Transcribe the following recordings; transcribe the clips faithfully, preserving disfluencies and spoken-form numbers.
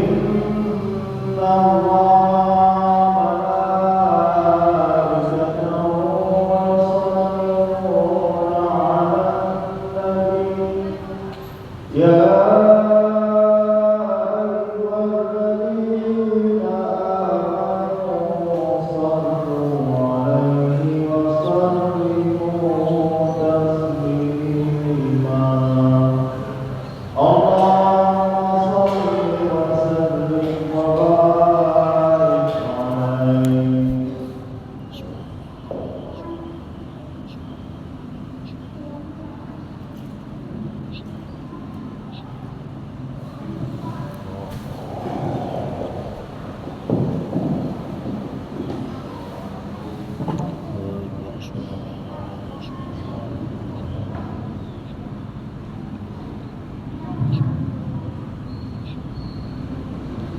إن الله وملائكته يصلون على النبي. يا أيها الذين آمنوا صلوا عليه وسلموا تسليما. اللهم صل وسلم وبارك عليه.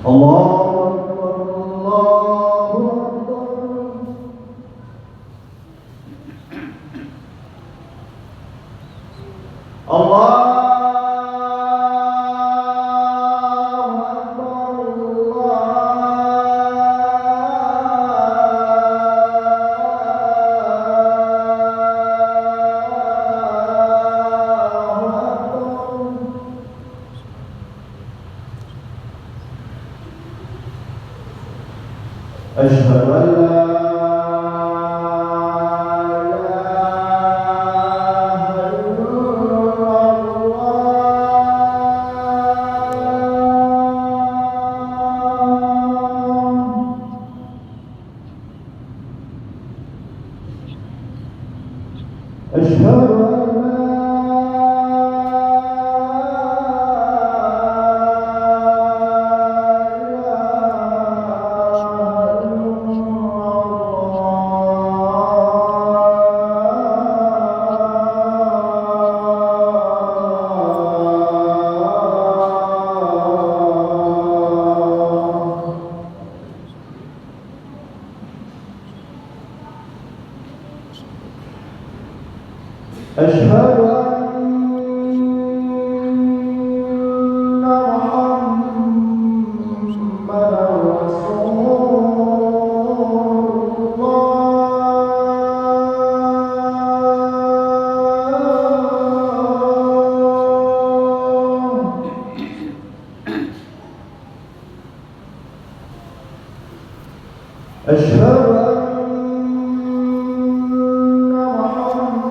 الله أكبر، الله أكبر. الله أكبر، الله أكبر. أشهد أن لا إله إلا الله. أشهد أن لا إله إلا الله. أشهد أن محمدا رسول الله. أشهد أن محمدا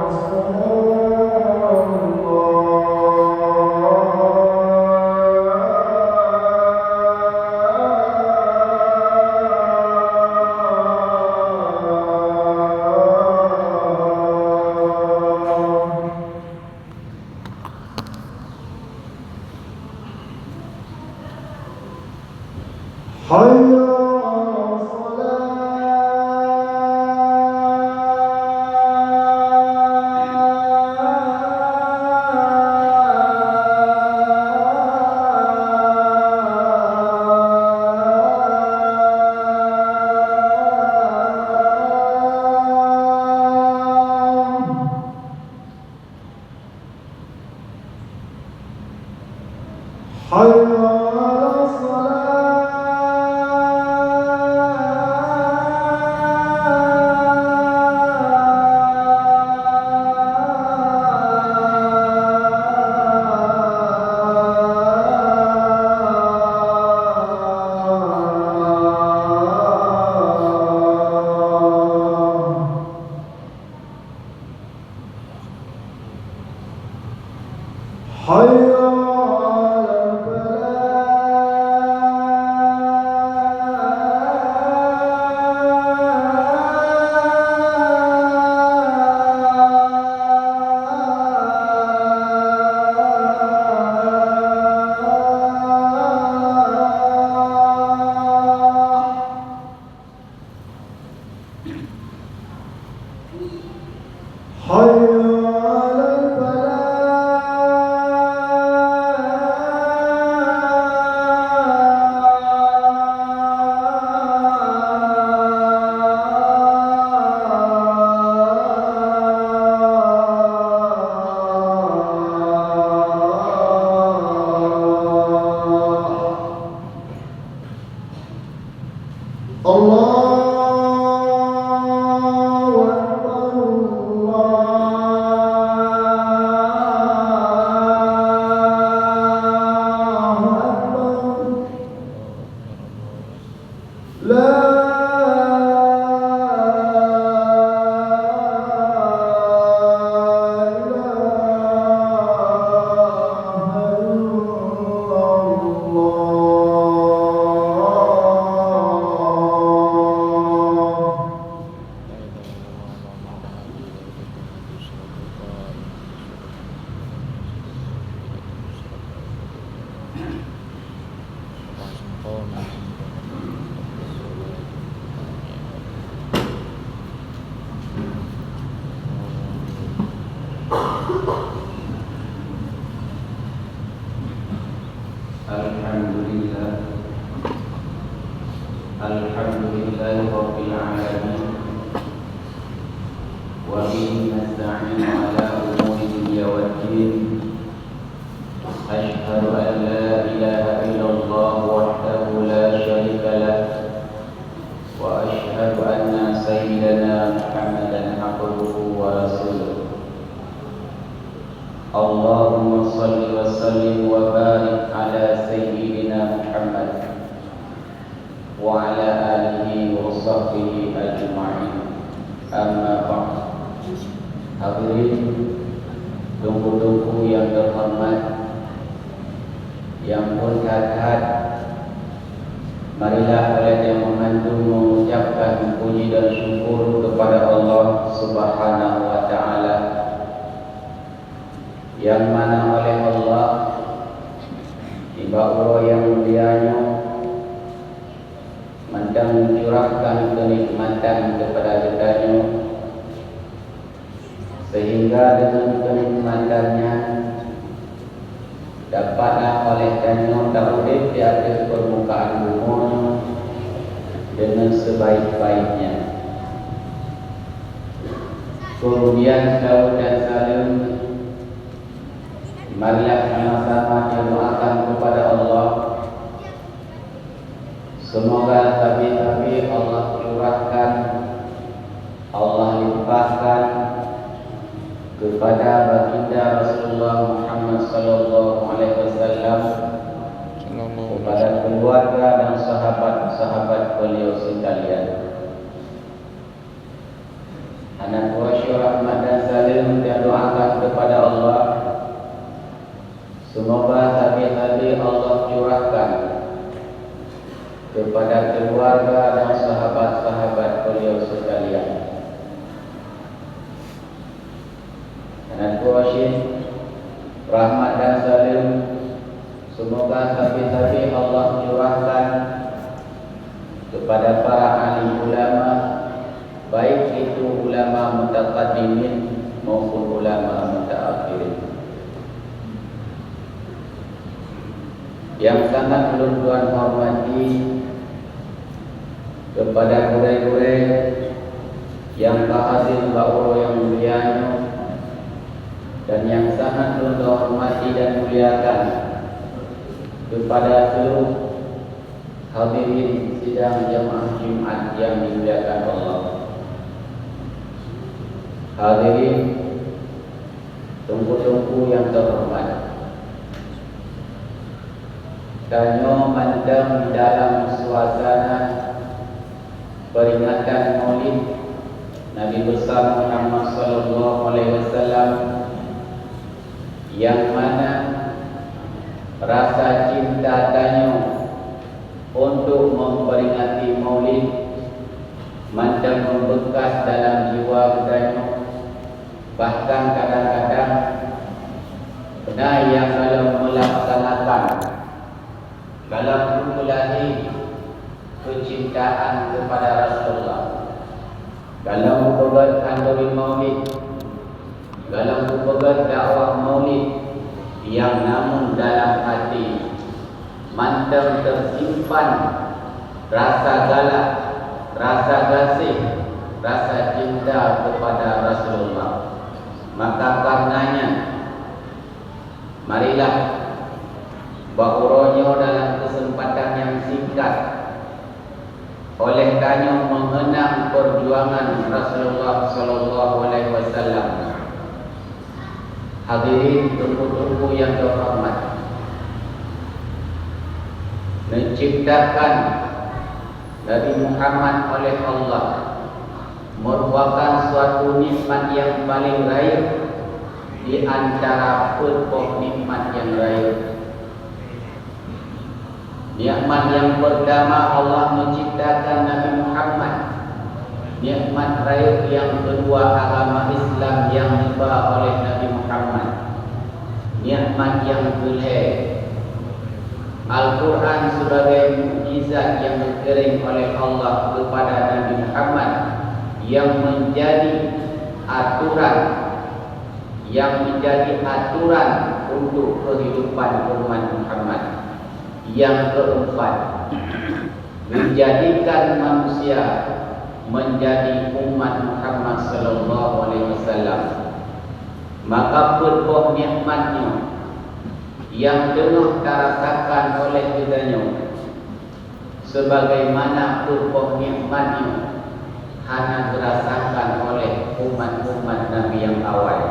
رسول الله. حي على الصلاة. حي على الصلاة. حي على الفلاح. Alhamdulillah. Alhamdulillahirabbil alamin. Wa bihi nasta'inu ala umuri dunya waddin. Asyhadu an la ilaha illallah wahdahu la syarika lah. Wa asyhadu anna sayyidana Muhammadan abduhu wa rasuluh. Allahumma shalli wa sallim wa barik ala sayyidina Muhammad wa ala alihi wa sahbihi ajma'in. Amma ba'd. Hadirin, teungku-teungku nyang teuhoreumat, nyang phon that-that, marilah lé tanyoe mandum mengucapkan puji dan syukur kepada Allah Subhanahu wa Ta'ala, nyang mana oleh Allah, nibak uroe nyang mulia nyoe, mantong mencurahkan kenikmatan kepada geutanyoe, sehingga deungon kenikmatan nyan dapatlah oleh tanyoe taudép di ateueh peurmukaan bumoe nyoe deungon sebaik-baiknya. Keumudian, seulaweuet dan saleuem marilah sama-sama tadoakan kepada Allah. Seumoga sabe-sabe Allah curahkan, Allah limpahkan kepada Baginda Rasulullah Muhammad sallallahu alaihi wasallam, kepada keluarga dan sahabat-sahabat beliau sekalian. Hana tuwoe syukur rahmat dan saleuem tadoakan kepada Allah. Seumoga sabe-sabe Allah curahkan kepada keluarga dan sahabat-sahabat beliau sekalian. Hana tuwoe syukur rahmat dan saleuem, seumoga sabe-sabe Allah curahkan kepada para alim ulama, baik itu ulama mutaqaddimin maupun ulama mutaakhirin. Nyang sangat ulôn tuan hormati kepada gurée-gurée nyang ka hadir bak uroe nyang mulia nyoe, dan nyang sangat ulôn hormati dan muliakan kepada seluruh hadirin sidang jamaah Jumat nyang dimuliakan Allah. Hadirin, teungku-teungku nyang teuhormat, tanyoe mantong dalam suasana peringatan Maulid Nabi Besar Muhammad sallallahu alaihi wasallam, nyang mana rasa cinta tanyoe untuk memperingati Maulid mantong meubeukas dalam jiwa geutanyoe, bahkan kadang-kadang na nyang gohlom meulaksanakan gohlom peulahé keucintaan keupada Rasulullah, gohlom peugét khanduri Maulid, gohlom peugét dakwah Maulid, nyang namun dalam até mantong teusimpan rasa galak, rasa gaséh, rasa cinta keupada Rasulullah. Maka kareuna nyan, marilah bak uroe nyoe dalam keuseumpatan nyang singkat, oleh tanyoe meuheunang peujuangan Rasulullah sallallahu alaihi wasallam. Hadirin teungku-teungku nyang teuhormat, neuciptakan Nabi Muhammad oleh Allah merupakan suatu nikmat nyang paleng rayeuk di antara peuet boh nikmat nyang rayeuk. Nikmat nyang peurtama, Allah meuciptakan Nabi Muhammad. Nikmat rayeuk nyang keudua, agama Islam nyang neuba oleh Nabi Muhammad. Nikmat nyang keulhée, Al-Quran sebagai mukjizat yang dikirim oleh Allah kepada Nabi Muhammad yang menjadi aturan, yang menjadi aturan untuk kehidupan umat Muhammad. Yang keempat, menjadikan manusia menjadi umat Muhammad sallallahu alaihi wasallam. Maka peuet boh nikmat nyoe nyang teungoh tarasakan oleh geutanyoe, sebagaimana peuet boh nikmat nyoe hana geurasakan oleh umat-umat Nabi nyang awai.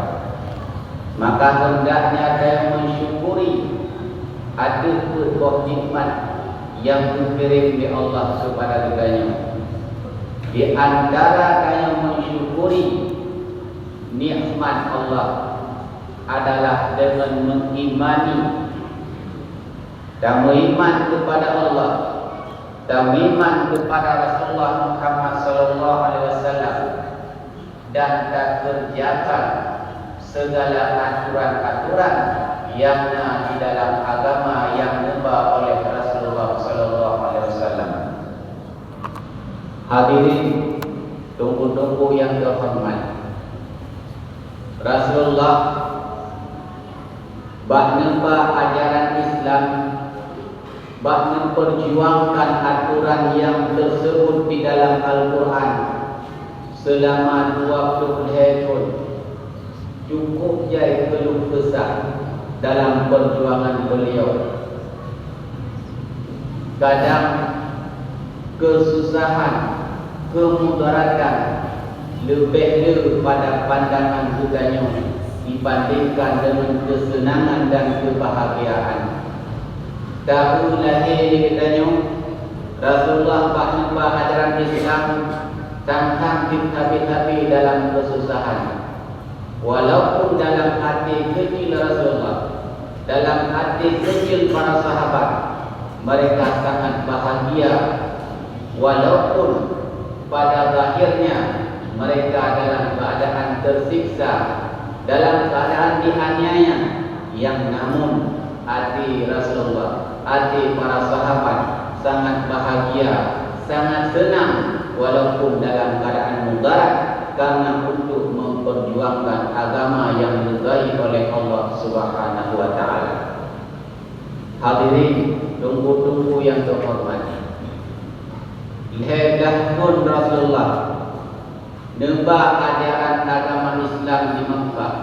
Maka hendaknya tanyoe meusyukuri ateueh peuet boh nikmat nyang geukirém lé Allah keupada geutanyoe. Di antara tanyoe meusyukuri nikmat Allah adalah deungon meuimani, tameuiman keupada Allah, tameuiman keupada Rasulullah Muhammad sallallahu alaihi wasallam, dan takeureujakan segala aturan-aturan nyang na di dalam agama nyang neuba oleh Rasulullah sallallahu alaihi wasallam. Hadirin, teungku-teungku nyang teuhoreumat, Rasulullah bak neuba ajaran Islam, bak neupeurjuangkan aturan nyang teuseubut di dalam Al-Quran seulama dua ploh lhée thon, cukup jai keuluh keusah dalam peurjuangan beuliau. Kadang keususahan, keumudaratan leubeh le pada pandangan geutanyoe dibandingkan deungon keuseunangan dan keubahgiaan. Taeu lahé lé geutanyoe, Rasulullah bak neuba ajaran Islam tang-tang habéh-habéh dalam keususahan. Walaupun dalam até keucil Rasulullah, dalam até keucil para sahabat, mereka sangat bahagia, walaupun pada zahirnya mereka dalam keadaan tersiksa, dalam keadaan dianiaya, yang namun até Rasulullah, até para sahabat sangat bahagia, sangat seunang, walaupun dalam keadaan mudarat, karena untuk memperjuangkan agama yang diridai oleh Allah Subhanahu wa Ta'ala. Hadirin, teungku-teungku nyang teuhoreumat, lhée blah thon Rasulullah neuba ajaran agama Islam di Makkah,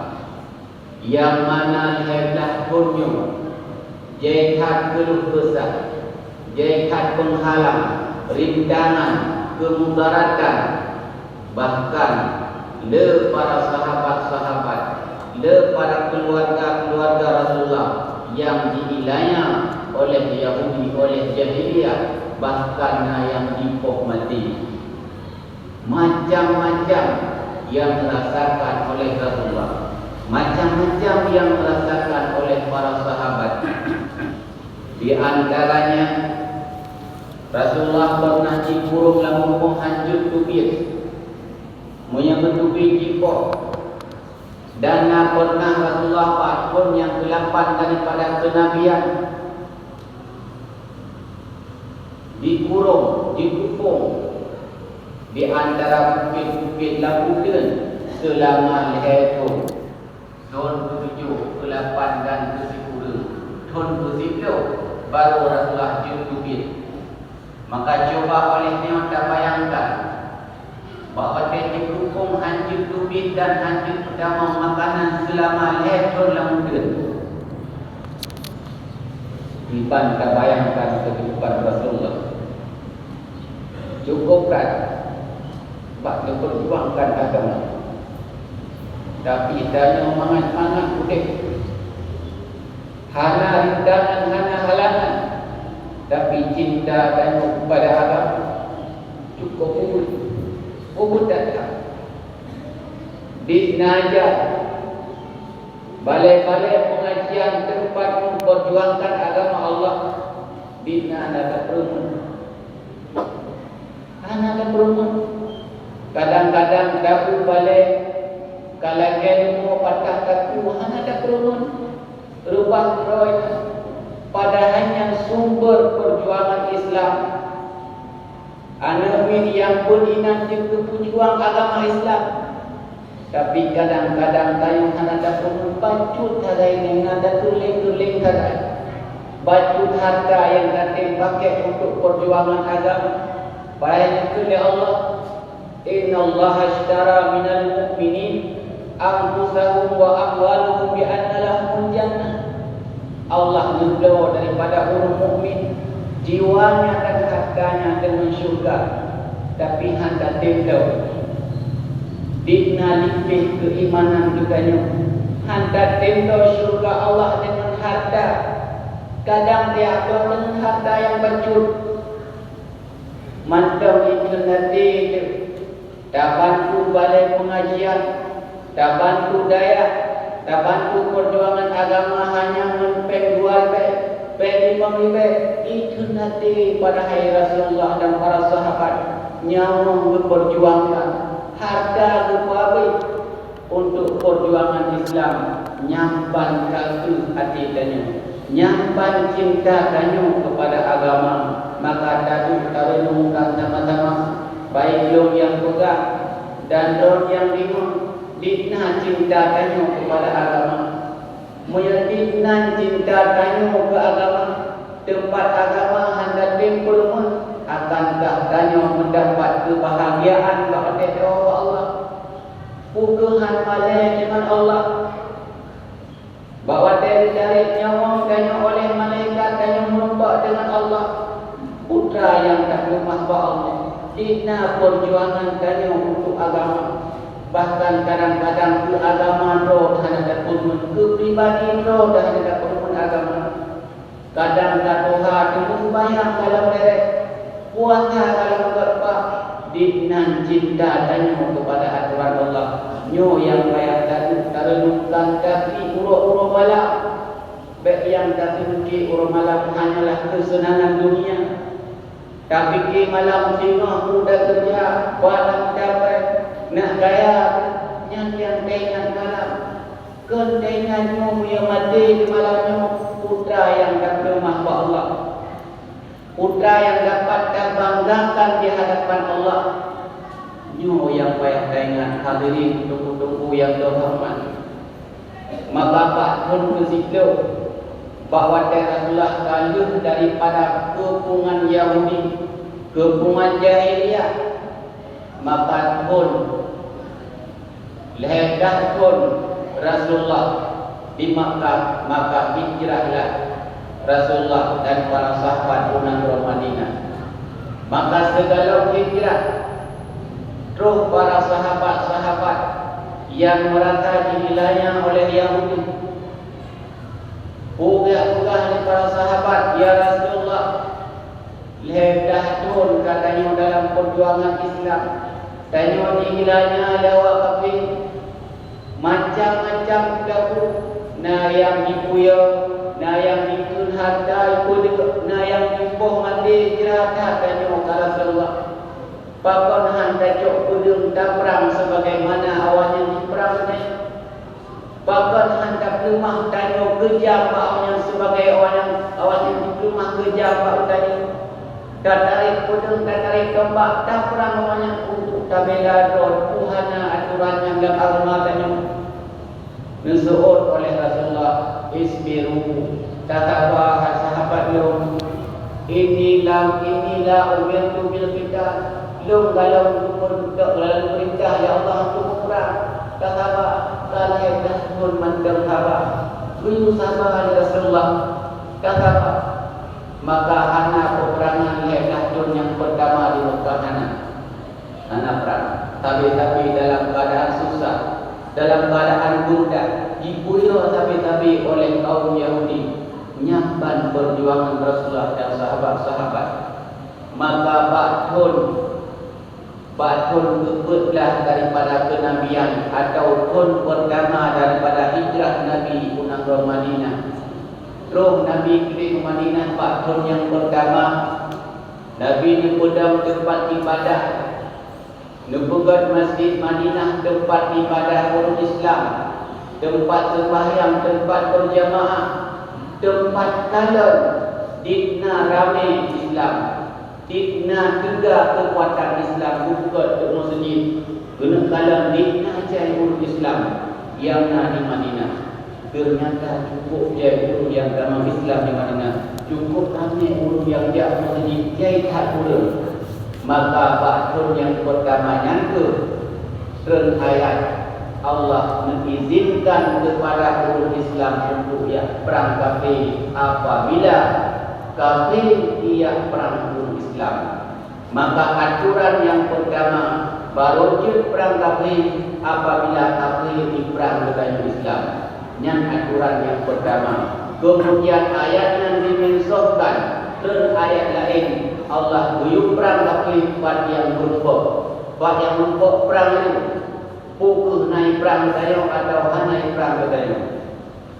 nyang mana lhée blah thon nyoe jai that keuluh keusah, jai that peunghalang, rintangan, keumudaratan, bahkan le para sahabat-sahabat, le para keuluwarga-keuluwarga Rasulullah nyang jianiaya oleh Yahudi, oleh jahiliyah, bahkan na nyang jipoh maté. Macam-macam nyang dirasakan oleh Rasulullah, macam-macam nyang dirasakan oleh para sahabat. Di antaranya, Rasulullah pernah jikurong lam rumoh hanjeuet teubiet, meunyoe meutubi jipoh, dan na pernah Rasulullah bak thon nyang keulapan daripada keunabian, dikurong, dikepung di antara bukét-bukét lam uteuen seulama lhée thon. Thon keutujoh, keulapan dan keusikureueng, thon keusiplôh, barô Rasulullah jeuet teubiet. Maka cuba óh lheueh nyoe tabayangkan, bak watée jikukong hanjeuet teubiet dan hanjeuet peutamong makanan seulama lhée thon lam uteuen. Iban tabayangkan keuhidupan Rasulullah. Cukup brat bak geupeurjuangkan agama. Tapi tanyoe mangat-mangat udeb. Hana rintangan, hana halangan. Tapi cinta tanyoe kepada agama cukup ubit. Ubit that-that. Di Najd, balée-balée peungajian teumpat memperjuangkan agama Allah, di na hana tapeurumeun. Hana tapeurumeun. Kadang-kadang tabu balée, ka lagée lumoe patah taku, hana tapeurumeun. Reubah droe, padahai nyan Sumber peujuangan Islam. Aneuk miet nyang peudinan jeuet keu peujuang agama Islam. Tapi kadang-kadang tanyoe hana tapeugah bacut hana inong na tatuléng-tuléng sagai. Bacut harta nyang tatem pakék untuk peujuangan agama. Padahai geukheun lé Allah, "Innallaha ashtara minal mu'minin anfusahum wa amwalahum bi anna lahumul jannah." Allah neubloe daripada ureuëng mukmin jiwanya dan hartanya deungon syurga, tapi hana tem bloe. Dikna leubeh keuimanan geutanyoe, hana tem bloe syurga Allah deungon harta. Kadang teuak bloe deungon harta nyang bacut. Mantong ikheun até teuh, tabantu balai peungajian, tabantu dayah, tabantu peujuangan agama hanya ngon péng dua ribée, péng limong ribée, ikheun até padahai Rasulullah dan para sahabat nyawöng geupeujuangkan, harta geupeuabéh. Untuk peujuangan Islam nyang ban ka kheueh até tanyoe, nyang ban cinta tanyoe keupada agama, maka taduek tareunungkan sama-sama, baik lôn nyang peugah dan lôn nyang deungoe, dikna cinta tanyoe keupada agama. Meunyoe dikna cinta tanyoe keu agama, teumpat agama hana tem peurumoh, akankah tanyoe meudapat keubahagiaan bak watée teuwoe bak Allah? Peu kheueh hana malée ngon Allah? Bak watée jitarek nyawöng tanyoe oleh malaikat, tanyoe meurumpok deungon Allah. Peue nyang tapeuleumah bak Allah, dikna peujuangan tanyoe untuk agama. Bahkan kadang-kadang keu agama droe hana tapeurumoh, keu pribadi droe hana tapeurumoh agama. Kadang ka tuha teuma seumayang galom derek, puasa galom geureubah, dikna cinta tanyoe keupada atoran Allah. Nyoe nyang payah taduek tareunungkan, tapi uroe-uroe malam. Bék nyang tapiké uroe malam hanyalah keuseunangan dunia. Tapiké malam singoh peue takeureuja, bak lam tabée, nak kaya, nyan nyang taingat malam. Kon taingat nyoe meunyoe maté di malam nyoe, peue nyang tapeuleumah bak Allah. Peue nyang dapat tabanggakan di hadapan Allah. Nyoe nyang payah taingat, hadirin teungku-teungku nyang teuhoreumat. Maka bak thon keusiplôh, bak watée Rasulullah ka lheueh daripada keupungan Yahudi, keupungan jahiliyah, maka thon lhée dah thon Rasulullah di Makkah, maka hijrahlah Rasulullah dan para sahabat u nanggroe Madinah. Maka sigohlom hijrah, troh para sahabat-sahabat nyang meurasa jihilanya oleh Yahudi. Peugah-peugah lé para sahabat, "Ya Rasulullah, lhée dah thon ka tanyoe dalam peujuangan Islam, tanyoe jihilanya lé awak kafé. Macam-macam peue, na nyang jipuyoe, na nyang jikheun hareuta jipeuduek, na nyang jipoh maté jra that tanyoe, ya Rasulullah. Pakon hana tacok peudeueng taprang sebagaimana awaknyan jiprang nyan? Pakon hana tapeuleumah tanyoe keujam bak awaknyan sibagai awaknyan, awaknyan jipeuleumah keujam bak geutanyoe? Tatarek peudeueng, tatarek tombak, taprang awaknyan untuk tabela droe, peue hana atoran nyan lam agama tanyoe?" Neuseuôt oleh Rasulullah, "Isbiru, tasaba hai sahabat lôn. Inni lam, inni la umirtu bil qital. Lôn galom geupeu-, galom peurintah lé Allah untuk muprang. Tasaba, ka lhée dah thon mantong haba." Geuyue saba lé Rasulullah, tasaba. Maka hana peupeurangan lhée dah thon nyang peurtama di Meukah hana. Hana prang. Sabe-sabe dalam keuadaan susah, dalam keuadaan gundah, jipuyoe sabe-sabe oleh kaum Yahudi. Nyan ban peujuangan Rasulullah dan sahabat-sahabat. Maka bak thon, bak thon keupeuet blah daripada keunabian atau thon peurtama daripada hijrah Nabi u nanggroe Madinah. Troh Nabi treb u Madinah bak thon nyang peurtama, Nabi neupeudong teumpat iébadat. Neupeugét Masjid Madinah teumpat iébadat ureuëng Islam, teumpat seumbahyang, teumpat beujamaah, teumpat kalon. Dikna ramé Islam, dikna teuga keukuatan Islam bukon teuk meuseujid, keuneuk kalon dikna jai ureuëng Islam nyang na di Madinah. Teunyata cukup jai ureuëng nyang tamong Islam di Madinah, cukup ramé ureuëng nyang jak meuseujid, jai that ureuëng. Maka bak thon nyang peurtama nyan kheueh treun ayat Allah meuizinkan keupada ureuëng Islam untuk jak prang kafé apabila kafé jak prang ureuëng Islam. Maka atoran nyang peurtama, barô jeuet prang kafé apabila kafé jiprang geutanyoe Islam. Nyan atoran nyang peurtama. Keumudian ayat nyan jimeunsohkan treun ayat laén, Allah geuyue prang kafé pat nyang meurumpok. Pat nyang meurumpok prang nyoe, peu kheueh na jiprang geutanyoe atawa hana jiprang geutanyoe.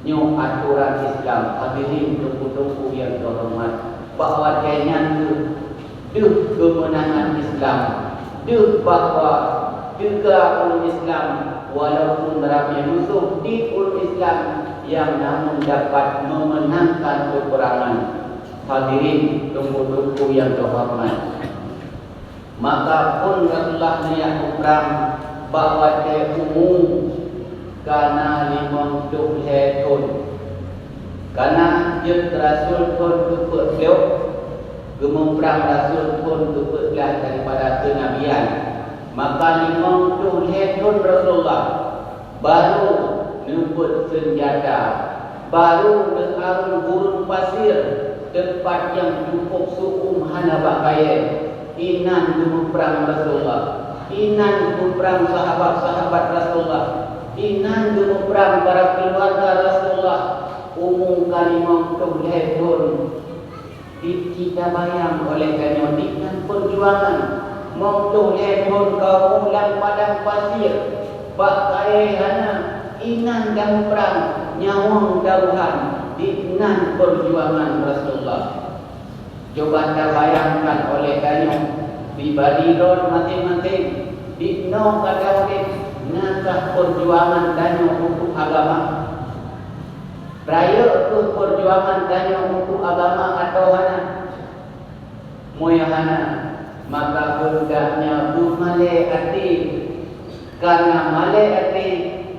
Nyoe atoran Islam, hadirin teungku-teungku nyang teuhoreumat. Bak watée nyan kheueh deuh keumeunangan Islam, deuh bahwa teuga ureuëng Islam, walaupun ramé musoh di ureuëng Islam, nyang namun dapat meumeunangkan peupeurangan. Hadirin teungku-teungku nyang teuhoreumat, maka phon Rasulullah neujak muprang bak watée umu ka na limong ploh lhée thon. Ka na jeuet Rasul thon keupeuet ploh, geumuprang Rasul thon keupeuet blaih daripada keunabian. Maka limong ploh lhée thon Rasulullah barô neupeuet seunjata, barô neuarôn gurun pasir, teumpat nyang cukup su'um hana bak kayée. Inan geumuprang Rasulullah, inan geumuprang sahabat-sahabat Rasulullah, inan geumuprang para keuluwarga Rasulullah. Umu ka limong ploh lhée thon. Di cita bayang oleh tanyoe diknan peurjuangan, meutuléh thon kamoe lam padang pasir, bak kayée hana, inan dan prang, nyawöng taruhan, diknan peurjuangan Rasulullah. Coba tabayangkan oleh tanyoe, pribadi droe maséng-maséng, diknoe ka taudeb, nakah peurjuangan tanyoe untuk agama? Rayeuk kheueh peurjuangan tanyoe untuk agama atawa hana? Meunyoe hana, maka peugah nyan beumalée até. Kareuna malée até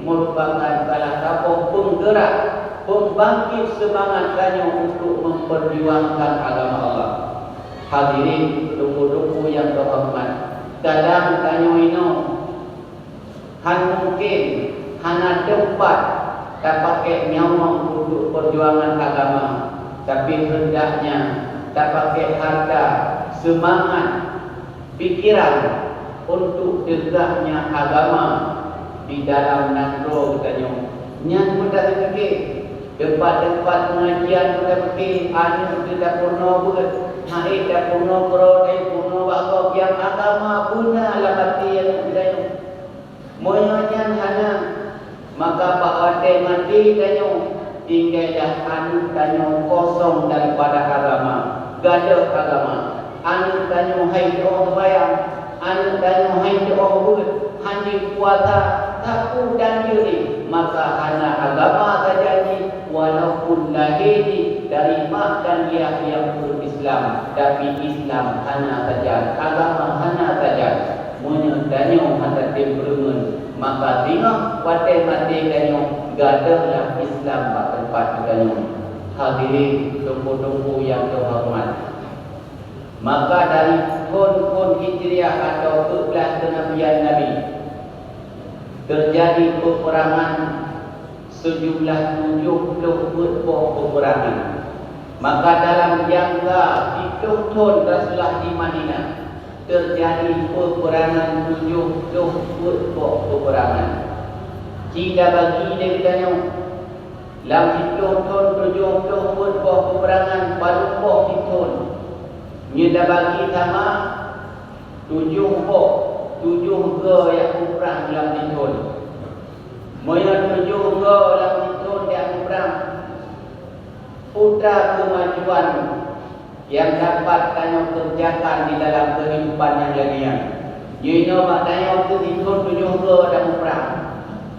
meurupakan salah saboh peunggeurak, peumbangkit seumangat tanyoe untuk meupeurjuangkan agama Allah. Hadirin teungku-teungku nyang teuhoreumat, kadang tanyoe inoe hán mungken, hana teumpat tapakék nyawöng untuk peurjuangan agama, tapi heundaknya tapakék hareuta, seumangat, pikeran untuk teugaknya agama di dalam nanggroe geutanyoe. Nyan meutateupeue, teumpat-teumpat peungajian meutateupeue, aneuk teuh tapeurunoe beuet, han ék tapeurunoe keudroe, tapeurunoe bak gob nyang agama beuna lam até aneuk geutanyoe. Meunyoe nyan hana, maka bak watée maté tanyoe, tinggai dah aneuk tanyoe kosong daripada agama, gadôh agama. Aneuk tanyoe han jiôh seumayang, aneuk tanyoe han jiôh beuet, han jipuasa, sapeue dan jeuet, maka hana agama sajan jih, walaupun lahé jih dari mak dan yah nyang ureuëng Islam, tapi Islam hana sajan, agama hana sajan. Meunyoe tanyoe hana tem peureumeun, maka singoh watée maté tanyoe gadôh lam Islam bak teumpat geutanyoe. Hadirin teungku-teungku nyang teuhoreumat, maka dari phon-phon Hijriah atawa peuet blaih keunabian Nabi, teujadi peupeurangan seujumlah tujoh ploh peuet boh peupeurangan. Maka dalam jangka siploh thon Rasulullah di Madinah, teujadi peupeurangan tujoh ploh peuet boh peupeurangan. Ci tabagi lé geutanyoe, lam siploh thon tujoh ploh peuet boh peupeurangan, padub boh sithon. Nyoe tabagi sama, tujoh boh, tujoh goe nyang muprang lam sithon. Meunyoe tujoh goe lam sithon nyang muprang, peue keumajuan nyang dapat tanyoe keureujakan di dalam keuhidupan nyang lagée nyan? Nyoe inoe bak tanyoe keu sithon tujoh goe nyang muprang.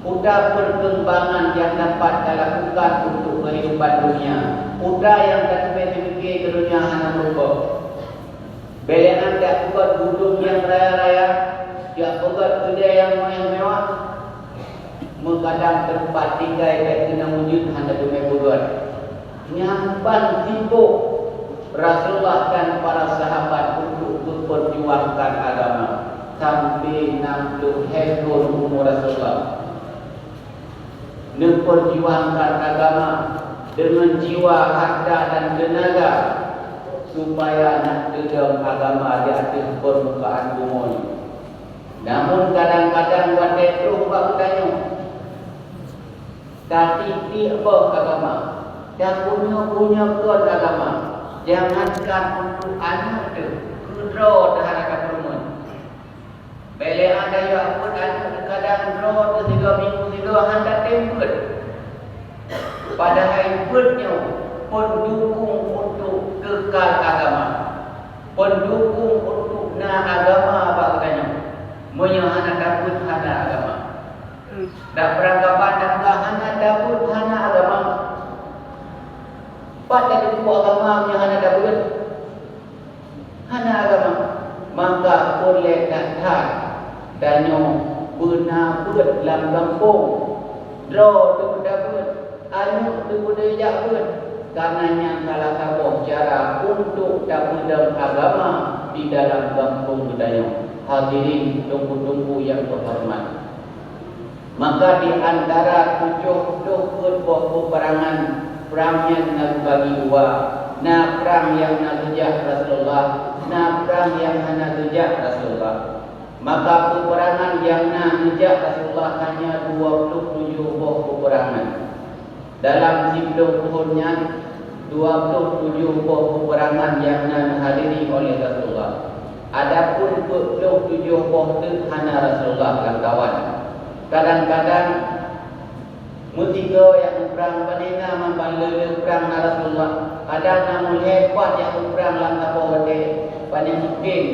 Peue peurkeumbangan nyang dapat talakukan untuk keuhidupan dunia? Peue nyang tateumé keu donya hana meurumpok. Bèk lé nyan jak peugöt gudông nyang raya-raya, jak peugöt keudè nyang mewah-mewah. Meugadang teumpat tinggai bèk keunong wujud hana teumè peugöt. Nyan ban sibôk Rasulullah dan para sahabat untuk memperjuangkan agama sampai enam puluh lhèe thôn umu Rasulullah. Neuperjuangkan agama deungon jiwa, harta dan teunaga supaya na teudong agama di ateueh peurmukaan bumoe nyoe. Namun kadang-kadang watèe troh bak geutanyoe, tatiek-tiek boh agama, tapunyok-punyok kon agama, jangankan untuk aneuk teuh, keudroe teuh hana tapeurumeuen. Bèk lé ada nyang peuet aneuk, kadang droe teuh sigoe minggu sigoe hana tem beuet. Padahai beuet nyoe peundukung untuk kekal agama, peundukung untuk na agama bak geutanyoe. Meunyoe hana tabeuet, hana agama. Dak peurangkapan dak hana tabeuet, hana agama. Pat tateupeue agama meunyoe hana tabeuet? Hana agama. Maka ulèe that-that tanyoe beuna beuet lam gampông. Droe teuh beuna beuet, aneuk teuh beuna jak beuet. Karena nyan salah saboh cara untuk tapeudong agama di dalam gampông geutanyoe. Hadirin teungku-teungku nyang teuhoreumat. Maka di antara tujoh ploh peuet boh peuperangan, prang nyan na geubagi dua. Na prang nyang na geujak Rasulullah, na prang nyang hana geujak Rasulullah. Maka peuperangan nyang na geujak Rasulullah hanya dua ploh tujoh boh peuperangan. Dalam siploh thôn nyan, dua ploh tujoh boh peuperangan nyang na neuhadiri oleh Rasulullah. Adapun peuet ploh tujoh boh teuk hana Rasulullah lamkawan. Kadang-kadang meusigoe nyang muprang, pane na mantong le-le prang na Rasulullah. Kadang na mulhèe pat nyang muprang lam saboh watèe, pane mungken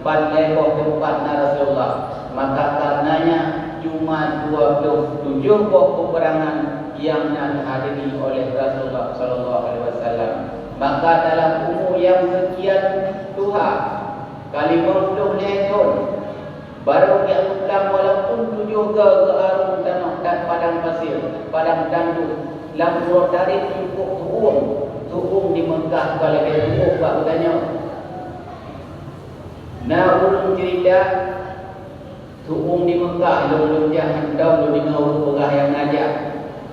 ban lhèe boh teumpat na Rasulullah. Maka karenanya cuma dua ploh tujoh boh peuperangan nyang na neuhadiri oleh Rasulullah sallallahu alaihi wasallam. Maka dalam umu nyang seukian tuha, ka limong ploh lhèe thôn, barô geujak muprang walaupun tujoh goe geuarung tanoh dan padang pasir, padang tandus, lam uroe tarek cukôp tu'ueng, tu'ueng di Meukah ka leubeh tu'ueng bak geutanyoe. Na ureueng ceurita, tu'ueng di Meukah, lôn, lôn jak hantom lôn deungoe ureueng peugah nyang na jak.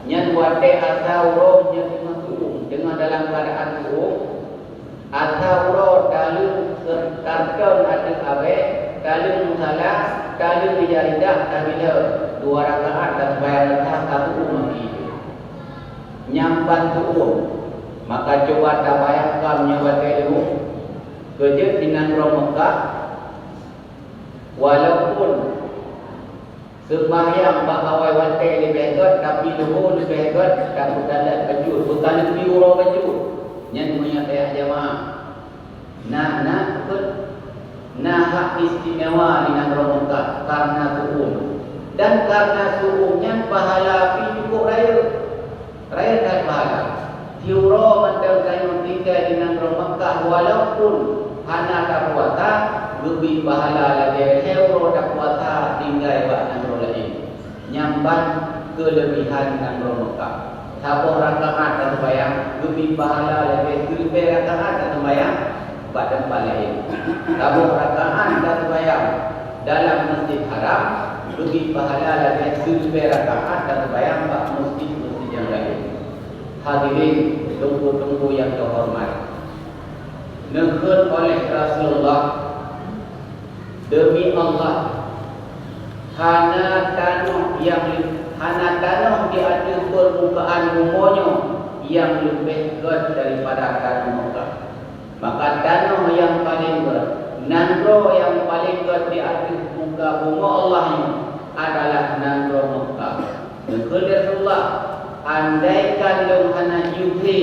Nyan watèe asa uroe nyan teungoh tu'ueng, teungoh dalam keuadaan tu'ueng, asa uroe taleueng karton ateueh abèe, taleueng musala, taleueng ija ridak, tabileu dua rakaat taseumayang reukaat, tatu'ueng maki. Nyan ban tu'ueng. Maka cuba tabayangkan nyoe watèe dulu, keujeuet di nanggroe Meukah, walaupun seumbahyang bak awai watèe leubeh gèt, tapi luhô leubeh gèt, tapi talat bacut, beukaleupi uroe bacut. Nyan meunyoe tajak jamaah. Na, na, beuet. Na hak istimewa di nanggroe Meukah karena tu'ueng. Dan karena tu'ueng nyan pahala pih cukup rayeuk. Rayeuk that pahala. Siuroe mantong tanyoe tinggai di nanggroe Meukah, walaupun hana tapuasa, geubri pahala lagèe lhèe uroe tapuasa tinggai bak nanggroe laén. Nyan ban keuleubehan nanggroe Meukah. Saboh rakaat taseumayang geubri pahala lagèe sireubèe rakaat taseumayang bak teumpat laén. Saboh rakaat taseumayang dalam Masjid Haram geubri pahala lagèe sireubèe rakaat taseumayang bak masjid-masjid nyang laén. Hadirin teungku-teungku nyang teuhoreumat, neukheun oleh Rasulullah, "Demi Allah, hana tanoh nyang leu-, hana tanoh di ateueh peurmukaan bumoe nyoe nyang leubeh gèt daripada tanoh Meukah." Maka tanoh nyang paleng gèt, nanggroe nyang paleng gèt di ateueh muka bumoe Allah nyoe adalah nanggroe Meukah. Neukheun lé Rasulullah, "Andaikan lôn hana jiubhé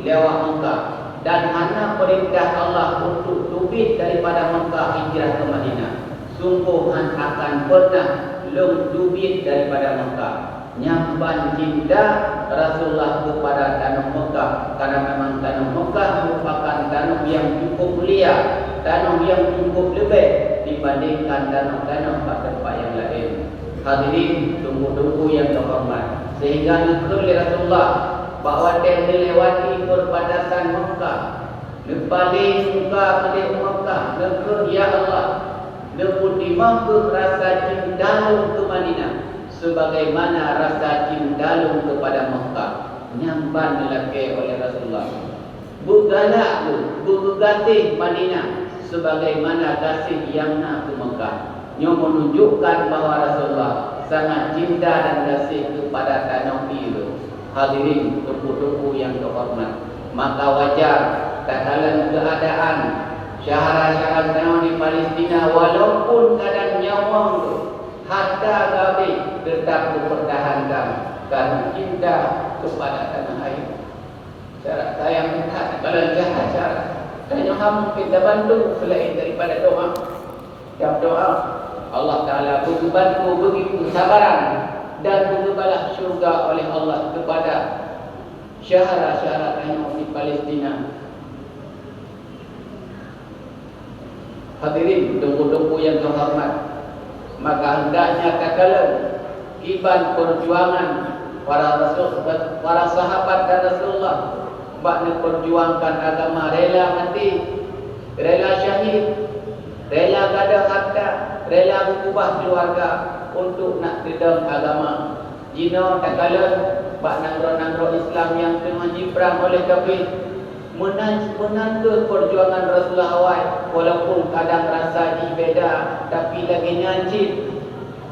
lé awak Meukah dan hana peurintah Allah untuk teubiet daripada Meukah hijrah keu Madinah, sunggoh hán akan peureunah lôn teubiet daripada Meukah." Nyang ban cinta Rasulullah keupada tanoh Meukah, karena memang tanoh Meukah merupakan tanoh nyang cukup mulia, tanoh nyang cukup leubeh dibandingkan tanoh-tanoh bak teumpat nyang laén. Hadirin teungku-teungku nyang teuhoreumat, sehingga neukheun lé Rasulullah bak watée neulewati perbatasan Meukah, neupaleng muka keudeh u Meukah, neukheun, "Ya Allah, neupeutimang kheueh rasa cinta lôn keu Madinah, sebagaimana rasa cinta lôn keupada Meukah." Nyan ban neulakée oleh Rasulullah. Beugalak kheueh, beugeugaséh Madinah, sebagaimana gaséh nyang na keu Meukah. Nyoe meununjukkan bahwa Rasulullah sangat cinta dan gaséh keupada tanoh ié. Hadirin teungku-teungku nyang teuhoreumat, maka wajar takalon keuadaan syedara-syedara tanyoe di Palestina, walaupun kadang nyawöng geuh, hareuta geuhabéh, teutap geupeurtahankan karena cinta keupada tanah air. Cara sayang that, takalon cara-cara tanyoe hana mungken tabantu seulaén daripada doa. Dalam doa, Allah Taala beugeubantu, beugeukeusabarakan, dan beugeubalah syurga oleh Allah keupada syedara-syedara tanyoe di Palestina. Hadirin teungku-teungku nyang teuhoreumat, maka hendaknya takalon kiban peujuangan para rasul, para sahabat dan Rasulullah bak neupeurjuangkan agama, rela maté, rela syahid, rela gadôh hareuta, rela geukeubah keuluwarga untuk nak teudong agama. Jinoe takalon bak nanggroe-nanggroe Islam nyang teungoh jiprang oleh kafé, meunan, meunan kheueh peujuangan Rasulullah awai, walaupun kadang rasa jih beda, tapi lagée nyan cit.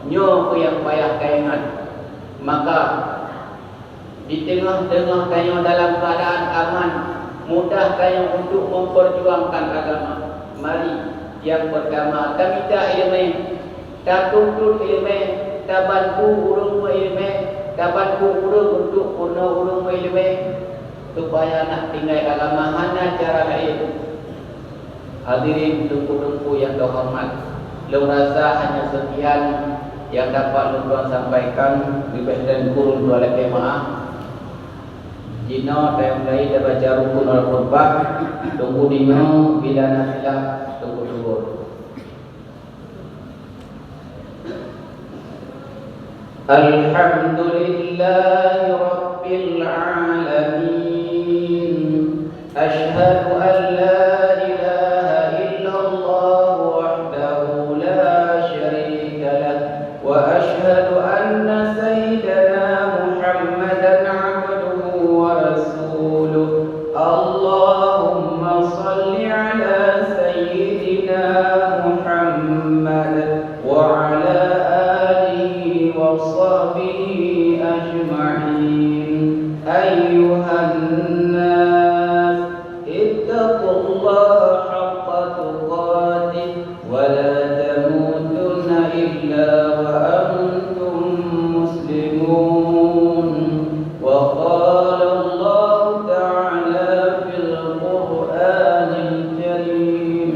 Nyoe kheueh nyang payah taingat. Maka, di teungoh-teungoh tanyoe dalam keuadaan aman, mudah tanyoe untuk memperjuangkan agama. Mari, nyang peurtama, tamita iéleumé, tatuntut iéleumé, tabantu ureuëng meuiéleumé, tabantu ureuëng untuk peurunoe ureuëng meuiéleumé, supaya nak tinggai agama hana cara laén. Hadirin teungku-teungku nyang teuhoreumat, lôn rasa hanya seukian nyang dapat lôn tuan sampaikan, leubeh dan kureueng lôn lakée meuáh. Jinoe tayong laén tabaca rukun wal khutbah, teungku nyoe bila na silap teungku teubur. الحمد لله رب العالمين. أشهد أن لا إله إلا الله وحده لا شريك له، وأشهد أن سيدنا محمدا عبده ورسوله. اللهم صل على سيدنا محمد وعلى آله وصحبه أجمعين. أيها الناس، اتقوا الله حق تقاته ولا تموتن إلا وأنتم مسلمون. وقال الله تعالى في القرآن الكريم،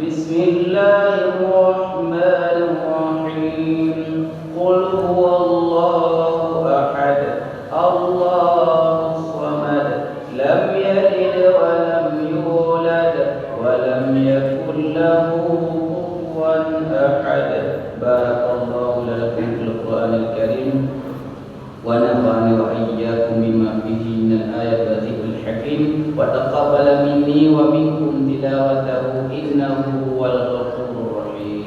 بسم الله الرحمن الرحيم. قل هو الله أحد، الله الصمد، لم يلد ولم يولد، ولم يكن له كفوا أحد. بارك الله لكم في القرآن الكريم، ونفعني وإياكم بما فيه من الآيات والذكر الحكيم، وتقبل مني ومنكم تلاوته، إنه هو الغفور الرحيم.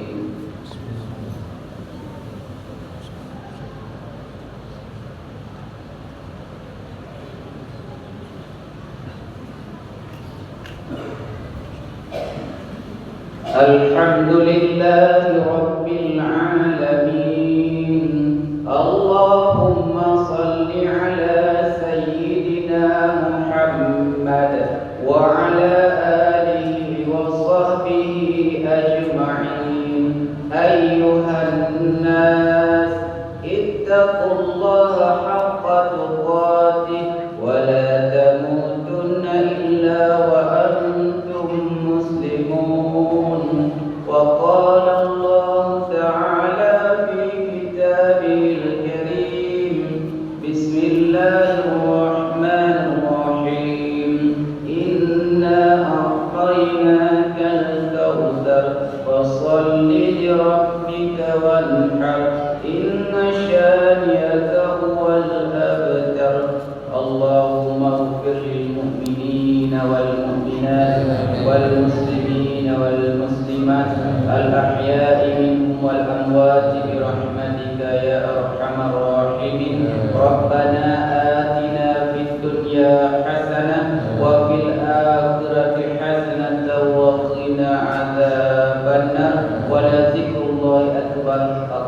الحمد لله رب العالمين. اللهم صل على سيدنا محمد وعلى آله وصحبه أجمعين. أيها الناس، اتقوا الله حق تقاته ولا تموتن إلا وأنتم مسلمون. وقال الله تعالى اللهم اغفر للمؤمنين والمؤمنات والمسلمين والمسلمات الأحياء منهم والأموات برحمتك يا أرحم الراحمين. ربنا آتنا في الدنيا حسنة وفي الآخرة حسنة وقنا عذاب النار. ولذكر الله أكبر.